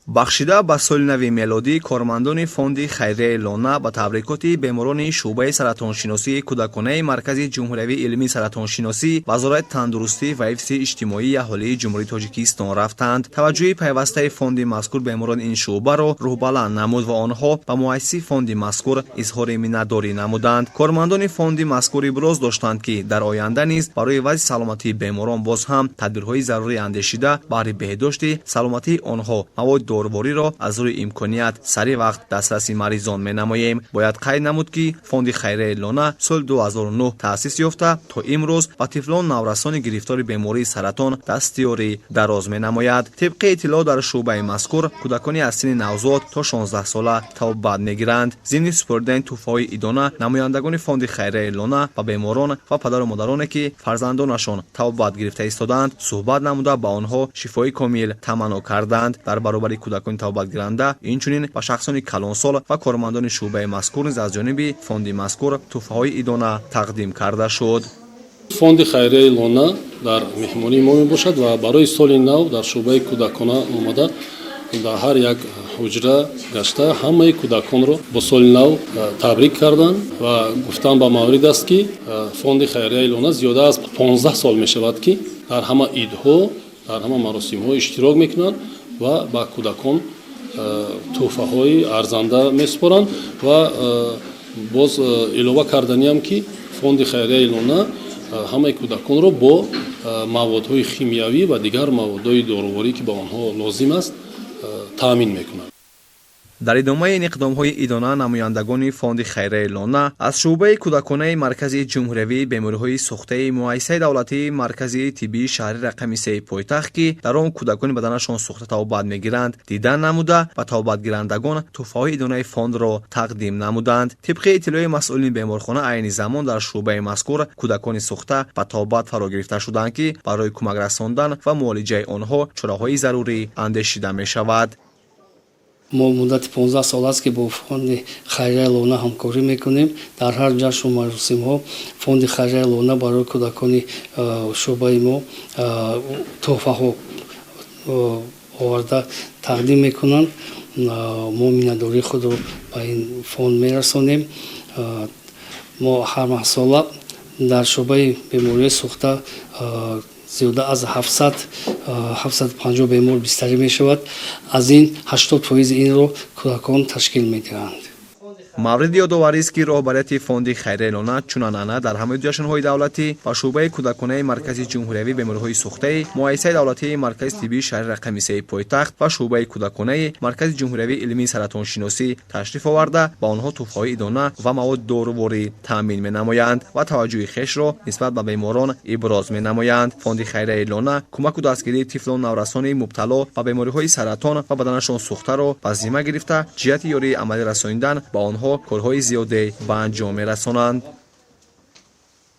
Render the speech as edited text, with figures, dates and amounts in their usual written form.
Бахшида ба соли нави мелодӣ, кормандони фонди хайрияи «Лона» ба табрикоти беморони шӯъбаи саратоншиносии кӯдаконаи Маркази ҷумҳуриявии илмии саратоншиносӣ Вазорати тандурустӣ ва ҳифзи иҷтимоии аҳолии Ҷумҳурии Тоҷикистон рафтанд. Таваҷҷӯҳи пайвастаи фонди мазкур беморони ин шӯъбаро рӯҳбаланд намуд ва онҳо ба муассиси фонди мазкур изҳори миннатдорӣ намуданд. Кормандони фонди мазкур иброз доштанд, ки дар оянда низ барои вазъи саломатии беморон боз ҳам тадбирҳои зарурӣ андешида, баҳри беҳдошти саломатии онҳо маводи дорувориро аз рӯи имконият сари вақт дастраси маризон менамоем. Бояд қайд намуд, ки фонди хайрияи «Лона» соли 2009 таъсис ёфта, то имрӯз ба тифлону наврасони гирифтори бемории саратон дастёрӣ дароз менамояд. Тибқи иттилоъ, дар шӯъбаи мазкур кӯдакони аз синни навзод то 16 сола табобат мегиранд. Зимни супоридани тӯҳфаҳои идона, намояндагони фонди хайрияи «Лона» ба беморон ва падару модароне, ки фарзандонашон табобат гирифта истодаанд, суҳбат намуда, ба онҳо шифои комил таманно карданд. Дар баробари кӯдакони табобатгиранда, инчунин ба шахсони калонсол ва кормандони шӯъбаи мазкур низ аз ҷониби фонди мазкур тӯҳфаҳои идона тақдим карда шуд. Фонди хайрияи «Лона» дар меҳмонии мо мебошад ва барои соли нав дар шӯъбаи кӯдакона омада, дар ҳар як ҳуҷра гашта, ҳамаи кӯдаконро бо соли нав табрик карданд. Ва гуфтан ба маврид аст, ки фонди хайрияи «Лона» зиёда аз 15 сол мешавад, ки дар ҳама идҳо, дар ҳама маросимҳо иштирок мекунанд ва ба кӯдакон тӯҳфаҳои арзанда месупоранд. Ва боз илова карданиам, ки фонди хайрияи «Лона» ҳамаи кӯдаконро бо маводҳои химиявӣ ва дигар маводҳои доруворӣ, ки ба онҳо лозим аст, таъмин мекунад. Дар идомаи ин иқдомҳои идона, намояндагони фонди хайрияи «Лона» аз шӯъбаи кӯдаконаи Маркази ҷумҳуриявии бемориҳои сӯхтаи Муассисаи давлатии марказии тиббии шаҳри рақами сеи пойтахт, ки дар он кӯдакони баданашон сӯхта табобат мегиранд, дидан намуда, ба табобатгирандагон тӯҳфаҳои идонаи фондро тақдим намуданд. Тибқи иттилои масъулини беморхона, айни замон дар шӯъбаи мазкур кӯдакони сӯхта ба табобат фаро гирифта шуданд, ки барои кӯмак расондан ва муолиҷаи онҳо чораҳои зарурӣ андешида мешавад. Мо муддати 15 сол аст, ки бо фонди хайрияи «Лона» ҳамкорӣ мекунем. Дар ҳар ҷашну маросимҳо фонди хайрияи «Лона» барои кӯдакони шӯъбаи мо тӯҳфаҳо оварда тақдим мекунанд. Мо миннатдории худро ба ин фонд мерасонем. Мо ҳар маҳсола дар шӯъбаи бемориҳои сӯхта зиёда аз 700, 750 бемор бистарӣ мешавад. Аз ин 80 фоизи инро кӯдакон ташкил медиҳанд. Мавриди ёдоварист, ки роҳбарияти фонди хайрияи «Лона» чун анъана дар ҳамаи ҷашнҳои давлатӣ ба шӯъбаи кӯдаконаи Маркази ҷумҳуриявии бемориҳои сӯхтаи Муассисаи давлатии маркази тиббии шаҳри рақами сеи пойтахт ва шӯъбаи кӯдаконаи Маркази ҷумҳуриявии илмии саратоншиносӣ ташриф оварда, ба онҳо тӯҳфаҳои идона ва маводи доруворӣ таъмин менамоянд ва таваҷҷӯҳи хешро нисбат ба беморон иброз менамоянд. Фонди хайрияи «Лона» кӯмаку дастгирии тифлону наврасони мубтало ба бемориҳои саратон ва баданашон сӯхтаро ба зимма гирифта, ҷиҳати ёрии амалӣ расонидан ба онҳо корҳои зиёде ба анҷом мерасонанд.